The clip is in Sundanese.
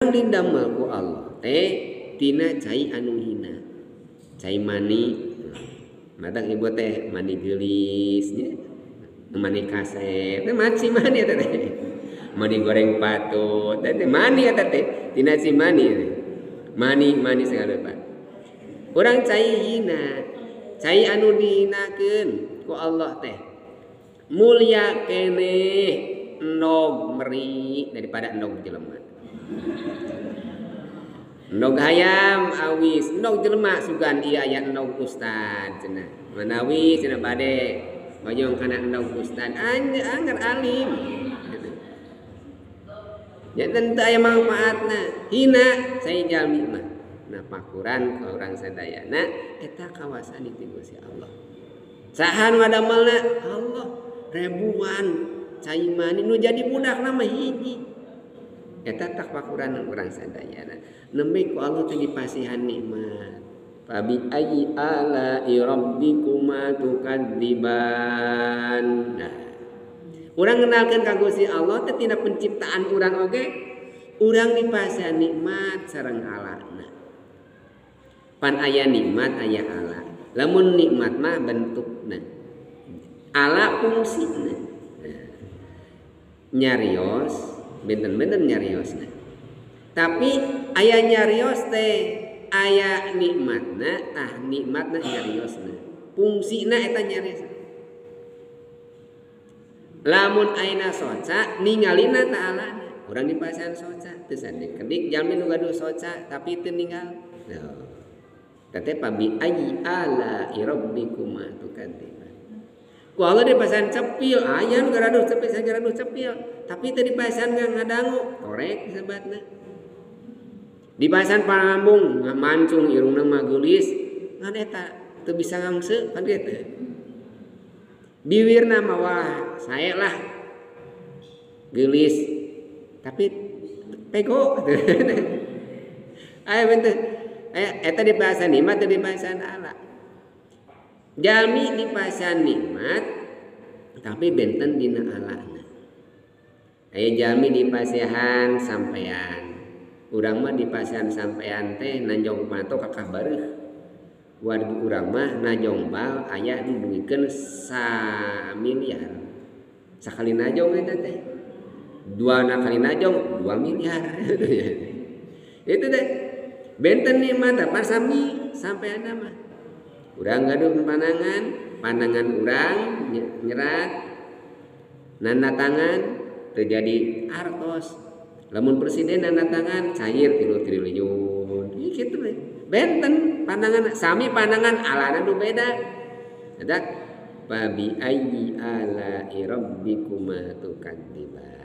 Urang didamel ku Allah teh tina cai anu hina. Cai mani. Matak ibu teh mani geulis nya. Mani kasep, teh maci mani eta teh. Mani goreng patut, teh mani eta teh tina si mani. Mani mani segala rupa. Urang cai hina. Cai anu dihinakeun ku Allah teh. Mulia keneh endog meri daripada endog jelema. Endog hayam awis, endog jelema sugan ieu aya endog ustad cenah. Manawi cenah bade hoyong kana endog ustad angger alim. Janten teu aya mangfaatna, hina cai jalmi mah. Nah pakuran ka urang sadayana eta kawasan ti Gusti Allah. Saha nu ngadamelna? Allah. Ribuan cai mani nu jadi budakna mah hiji. Eta tafakuran urang sadayana. Nembe ku Allah teh dipasihan nikmat. Fabi ayyi ala'i rabbikuma tukadziban. Nah, urang ngenalkeun ka Gusti Allah teh tina penciptaan urang oge, urang dipasihan nikmat sareng alana. Pan aya nikmat aya ala. Lamun nikmat mah bentukna, ala fungsina. Nah, nyarios benten-benten nyariosna. Tapi aya nyarios teh aya nikmatna, tah nikmatna nyariosna. Fungsina eta nyarios. Lamun ayeuna soca ningalina ta'ala. Urang dipasihan soca teu sadekedik jalmi nu gaduh soca tapi teu ninggal. Nah, teh pabi ayyi ala rabbikuma tukadziban. Ku Allah dipasihan cepil, aya nu gaduh cepil, saya gaduh cepil, tapi teu dipasihan ngadangu, torek sebatna. Dipasihan panambung, mancung irungna mah geulis, ngan eta teu bisa ngangse kan kitu. Biwirna mah wah, sae lah. Geulis, tapi pego. Aya benten. Eta dipasihan nikmat teu dipasihan ala. Jalmi dipasihan nikmat tapi benten dina alana. Aya jalmi dipasihan sampean. Urang mah dipasihan sampean teh nanjong pato kakah bareuh. Wargi urang mah najong bal aya nu duikeun samiliar. Sakali najong eta teh. Dua kali najong 2 miliar. Itu teh benten nikmat apa sami sampean mah. Urang gaduh pandangan, pandangan urang nyerat nanda tangan terjadi artos. Lamun presiden nanda tangan cair 3 triliun. Ih kitu we. Benten pandangan sami pandangan alana nu beda. Eta fabi ayyi ala'i rabbikuma tukadziban.